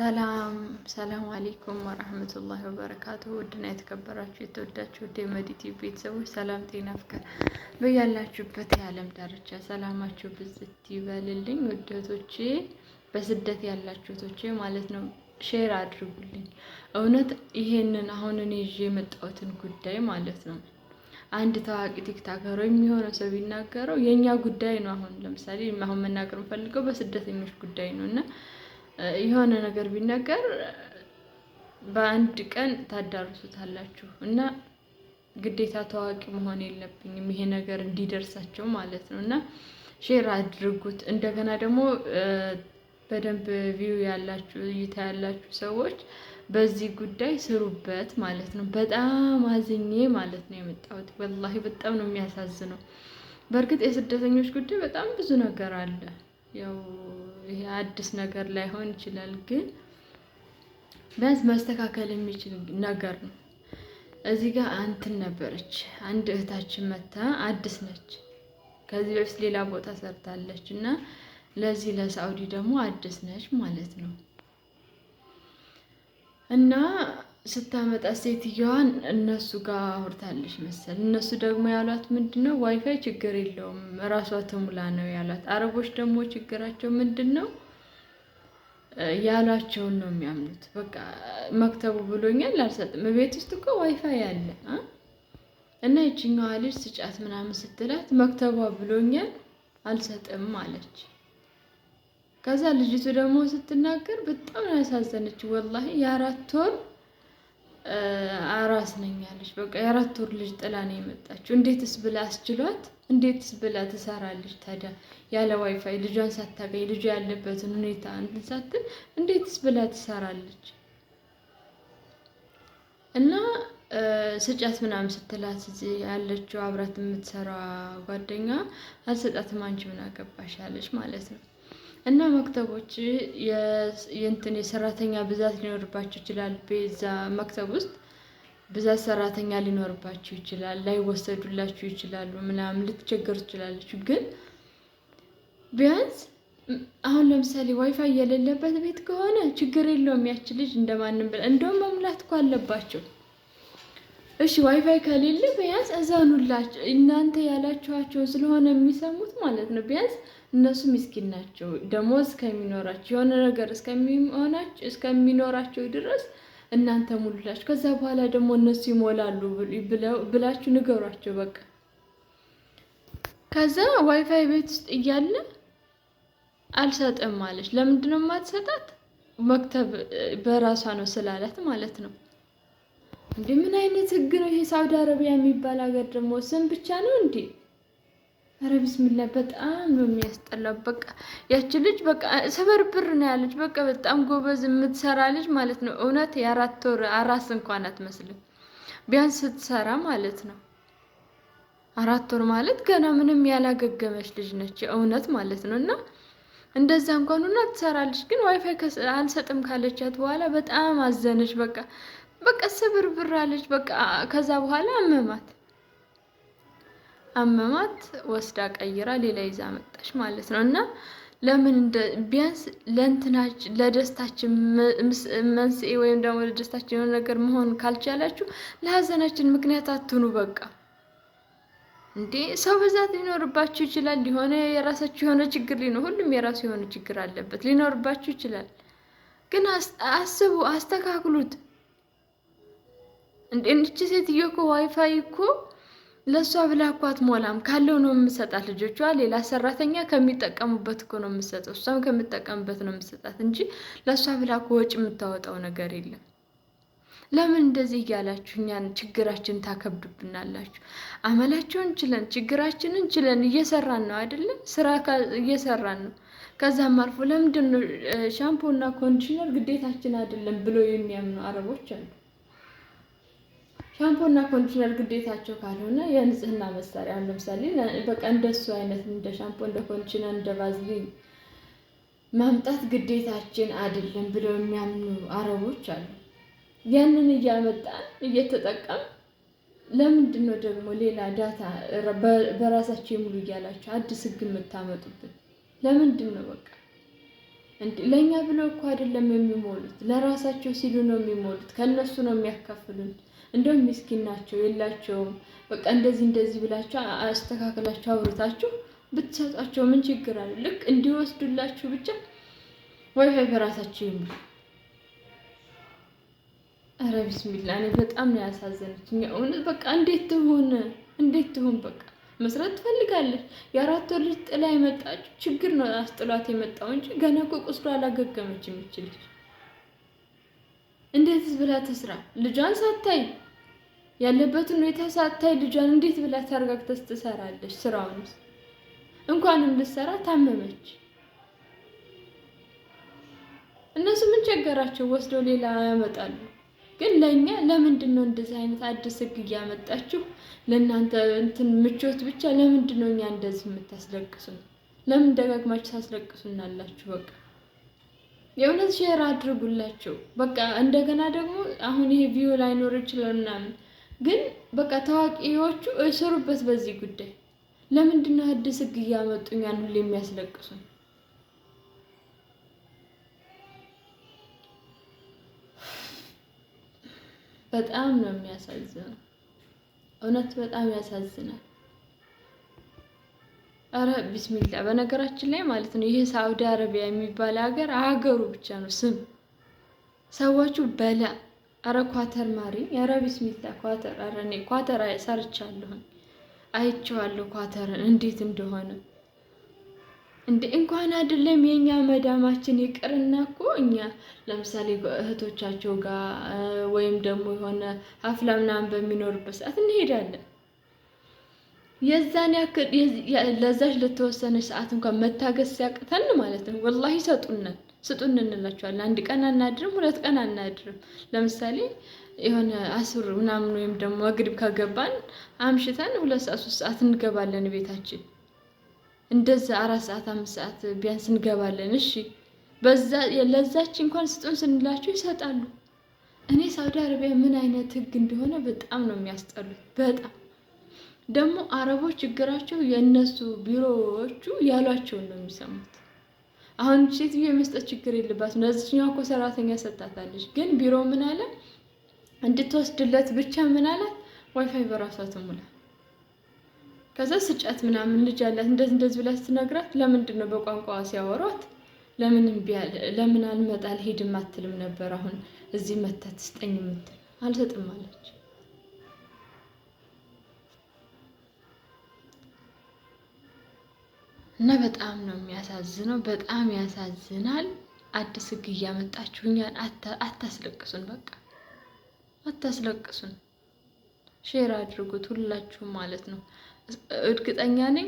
ሰላም ሰላም አለይኩም ወራህመቱላሂ ወበረካቱ። ውድና የተከበራችሁ የተወዳችሁ ውድ የመዲቲ ቤተሰቦች ሰላም፣ ጤና፣ ፍቅር በያላችሁበት የዓለም ዳርቻ ሰላማችሁ ብዝት ይበልልኝ። ውዶቶቼ በስደት ያላችሁ እህቶቼ ማለት ነው share አድርጉልኝ። እውነት ይሄንን አሁን እኔ ይዤ የመጣሁትን ጉዳይ ማለት ነው አንድ ታዋቂ TikToker የሚሆነው ሰው ቢናገረው የእኛ ጉዳይ ነው። አሁን ለምሳሌ አሁን መናገር የምፈልገው በስደተኞች ጉዳይ ነው እና የሆነ ነገር ቢነገር በአንድ ቀን ታዳርሱታላችሁ እና ግዴታ ታዋቂ መሆን የለብኝም ይሄ ነገር እንዲደርሳቸው ማለት ነው። እና share አድርጉት። እንደገና ደግሞ በደንብ view ያላችሁ እይታ ያላችሁ ሰዎች በዚህ ጉዳይ ስሩበት ማለት ነው። በጣም አዝኜ ማለት ነው የመጣሁት። ወላሂ በጣም ነው የሚያሳዝነው። በእርግጥ የስደተኞች ጉዳይ በጣም ብዙ ነገር አለ። ያው ይሄ አዲስ ነገር ላይሆን ይችላል፣ ግን ቢያንስ መስተካከል የሚችል ነገር ነው። እዚህ ጋር አንትን ነበረች አንድ እህታችን መታ አዲስ ነች። ከዚህ በፊት ሌላ ቦታ ሰርታለች እና ለዚህ ለሳውዲ ደግሞ አዲስ ነች ማለት ነው። እና ስታመጣ ሴትየዋን እነሱ ጋር አውርታለች መሰል። እነሱ ደግሞ ያሏት ምንድን ነው ዋይፋይ ችግር የለውም እራሷ ትሙላ ነው ያሏት። አረቦች ደግሞ ችግራቸው ምንድን ነው ያሏቸውን ነው የሚያምኑት። በቃ መክተቡ ብሎኛል አልሰጥም። ቤት ውስጥ እኮ ዋይፋይ አለ እና ይችኛዋ ልጅ ስጫት ምናምን ስትላት መክተቧ ብሎኛል አልሰጥም አለች። ከዛ ልጅቱ ደግሞ ስትናገር በጣም ነው ያሳዘነች። ወላሂ የ4 ወር አራስ ነኝ አለች። በቃ የ4 ወር ልጅ ጥላ ነው የመጣችው። እንዴትስ ብላ አስችሏት፣ እንዴትስ ብላ ትሰራለች ታዲያ ያለ ዋይፋይ ልጇን ሳታገኝ ልጇ ያለበትን ሁኔታ እንትን ሳትል እንዴትስ ብላ ትሰራለች? እና ስጫት ምናምን ስትላት እዚህ ያለችው አብራት የምትሰራ ጓደኛ አልሰጣትም፣ አንቺ ምን አገባሽ አለች ማለት ነው። እና መክተቦች የእንትን የሰራተኛ ብዛት ሊኖርባቸው ይችላል። በዛ መክተብ ውስጥ ብዛት ሰራተኛ ሊኖርባቸው ይችላል። ላይወሰዱላችሁ ይችላሉ ምናምን ልትቸገሩ ትችላለች። ግን ቢያንስ አሁን ለምሳሌ ዋይፋይ የሌለበት ቤት ከሆነ ችግር የለውም። ያች ልጅ እንደማንም ብላ እንደውም መሙላት እኮ አለባቸው። እሺ ዋይፋይ ከሌለ ቢያንስ እዘኑላቸው። እናንተ ያላችኋቸው ስለሆነ የሚሰሙት ማለት ነው። ቢያንስ እነሱ ምስኪን ናቸው። ደሞዝ እስከሚኖራቸው የሆነ ነገር እስከሚኖራቸው ድረስ እናንተ ሙሉላችሁ። ከዛ በኋላ ደግሞ እነሱ ይሞላሉ ብላችሁ ንገሯቸው። በቃ ከዛ ዋይፋይ ቤት ውስጥ እያለ አልሰጥም አለች። ለምንድን ነው የማትሰጣት? መክተብ በራሷ ነው ስላላት ማለት ነው። እንዴ ምን አይነት ህግ ነው ይሄ? ሳውዲ አረቢያ የሚባል ሀገር ደግሞ ስም ብቻ ነው እንዴ? ኧረ ቢስሚላ በጣም ነው የሚያስጠላው። በቃ ያቺ ልጅ በቃ ስብርብር ነው ያለች። በቃ በጣም ጎበዝ የምትሰራ ልጅ ማለት ነው። እውነት የ4 ወር አራስ እንኳን አትመስልም፣ ቢያንስ ስትሰራ ማለት ነው። 4 ወር ማለት ገና ምንም ያላገገመች ልጅ ነች እውነት ማለት ነው። እና እንደዛ እንኳን ሁና ትሰራለች። ግን ዋይፋይ አልሰጥም ካለቻት በኋላ በጣም አዘነች። በቃ በቃ ስብርብር አለች። በቃ ከዛ በኋላ አመማት አመማት ወስዳ ቀይራ ሌላ ይዛ መጣች ማለት ነው። እና ለምን ቢያንስ ለእንትናችን ለደስታችን መንስኤ ወይም ደግሞ ለደስታችን የሆነ ነገር መሆን ካልቻላችሁ ለሀዘናችን ምክንያት አትሁኑ። በቃ እንዴ ሰው ብዛት ሊኖርባችሁ ይችላል። የሆነ የራሳችሁ የሆነ ችግር ሊኖር ሁሉም የራሱ የሆነ ችግር አለበት ሊኖርባችሁ ይችላል። ግን አስቡ፣ አስተካክሉት። እንዴ እንቺ ሴትዮ እኮ ዋይፋይ እኮ ለእሷ ብላ እኮ አትሞላም። ካለው ነው የምሰጣት። ልጆቿ ሌላ ሰራተኛ ከሚጠቀሙበት እኮ ነው የምሰጠው፣ እሷም ከምጠቀምበት ነው የምሰጣት እንጂ ለእሷ ብላ እኮ ወጪ የምታወጣው ነገር የለም። ለምን እንደዚህ እያላችሁ እኛን ችግራችን ታከብዱብናላችሁ? አመላቸውን ችለን ችግራችንን ችለን እየሰራን ነው አይደለም? ስራ እየሰራን ነው። ከዛም አልፎ ለምንድን ነው ሻምፖ እና conditioner ግዴታችን አይደለም ብሎ የሚያምኑ አረቦች አሉ። ሻምፖ እና conditioner ግዴታቸው ካልሆነ የንጽህና መሳሪያ አሁን ለምሳሌ በቃ እንደሱ አይነት እንደ ሻምፖ፣ እንደ conditioner፣ እንደ ቫዝሊን ማምጣት ግዴታችን አይደለም ብለው የሚያምኑ አረቦች አሉ። ያንን እያመጣን እየተጠቀም ለምንድን ነው ደግሞ ሌላ data በራሳቸው የሙሉ እያላችሁ አዲስ ህግ የምታመጡብን? ለምንድን ነው? በቃ ለእኛ ብለው እኮ አይደለም የሚሞሉት፣ ለራሳቸው ሲሉ ነው የሚሞሉት። ከእነሱ ነው የሚያካፍሉን። እንደውም ምስኪን ናቸው የላቸውም። በቃ እንደዚህ እንደዚህ ብላችሁ አስተካክላችሁ አውርታችሁ ብትሰጧቸው ምን ችግር አለ? ልክ እንዲወስዱላችሁ ብቻ ዋይፋይ በራሳቸው ይሙሉ። ኧረ ቢስሚላ እኔ በጣም ነው ያሳዘነችኝ። እውነት በቃ እንዴት ትሁን እንዴት ትሁን? በቃ መስራት ትፈልጋለች። የ4 ወር ልጅ ጥላ የመጣችው ችግር ነው አስጥሏት የመጣው እንጂ ገና እኮ ቁስሏ አላገገመች የሚችል ልጅ እንዴትስ ብላ ትስራ? ልጇን ሳታይ ያለበትን ሁኔታ ሳታይ ልጇን እንዴት ብላ ተረጋግተስ ትሰራለች? ስራውንስ እንኳንም ልትሰራ ታመመች። እነሱ ምን ቸገራቸው? ወስደው ሌላ ያመጣሉ። ግን ለእኛ ለምንድን ነው እንደዚህ አይነት አዲስ ህግ እያመጣችሁ ለእናንተ እንትን ምቾት ብቻ ለምንድን ነው እኛ እንደዚህ የምታስለቅሱን? ለምን ደጋግማችሁ ታስለቅሱናላችሁ? በቃ የእውነት share አድርጉላቸው። በቃ እንደገና ደግሞ አሁን ይሄ view ላይኖር ይችላል ምናምን፣ ግን በቃ ታዋቂዎቹ እስሩበት በዚህ ጉዳይ። ለምንድን ነው አዲስ ህግ እያመጡ እኛን ሁሌ የሚያስለቅሱን? በጣም ነው የሚያሳዝነው። እውነት በጣም ያሳዝናል። አረ ቢስሚላ። በነገራችን ላይ ማለት ነው ይሄ ሳውዲ አረቢያ የሚባል ሀገር ሀገሩ ብቻ ነው ስም ሰዎቹ በላ። አረ ኳተር ማሪ፣ አረ ቢስሚላ ኳተር። አረ እኔ ኳተር ሰርቻለሁኝ አይቼዋለሁ ኳተርን እንዴት እንደሆነ። እንደ እንኳን አይደለም የኛ መዳማችን ይቅርና እኮ እኛ ለምሳሌ እህቶቻቸው ጋር ወይም ደግሞ የሆነ ሀፍላ ምናምን በሚኖርበት ሰዓት እንሄዳለን። የዛን ያክል ለዛች ለተወሰነች ሰዓት እንኳን መታገስ ሲያቅተን ማለት ነው ወላሂ ይሰጡናል። ስጡን እንላቸዋለን። አንድ ቀን አናድርም፣ 2 ቀን አናድርም። ለምሳሌ የሆነ አስር ምናምን ወይም ደግሞ መግሪብ ከገባን አምሽተን 2 ሰዓት 3 ሰዓት እንገባለን ቤታችን። እንደዛ 4 ሰዓት 5 ሰዓት ቢያንስ እንገባለን። እሺ በዛ ለዛች እንኳን ስጡን ስንላቸው ይሰጣሉ። እኔ ሳውዲ አረቢያ ምን አይነት ህግ እንደሆነ በጣም ነው የሚያስጠሉት። በጣም ደግሞ አረቦች ችግራቸው የእነሱ ቢሮዎቹ ያሏቸውን ነው የሚሰሙት። አሁን ሴትዮ የመስጠት ችግር የለባትም። ለዚችኛዋ እኮ ሰራተኛ ሰጣታለች። ግን ቢሮ ምን አለ እንድትወስድለት ብቻ ምን አላት፣ ዋይፋይ በራሷ ትሙላ። ከዛ ስጫት ምናምን ልጅ አላት እንደዚህ እንደዚህ ብላ ስትነግራት ለምንድን ነው በቋንቋዋ ሲያወሯት ለምን እምቢ አለ ለምን አልመጣ አልሄድም አትልም ነበር? አሁን እዚህ መታ ትስጠኝ የምትል አልሰጥም አለች። እና በጣም ነው የሚያሳዝነው። በጣም ያሳዝናል። አዲስ ሕግ እያመጣችሁ እኛን አታስለቅሱን፣ በቃ አታስለቅሱን። Share አድርጉት ሁላችሁም ማለት ነው። እርግጠኛ ነኝ።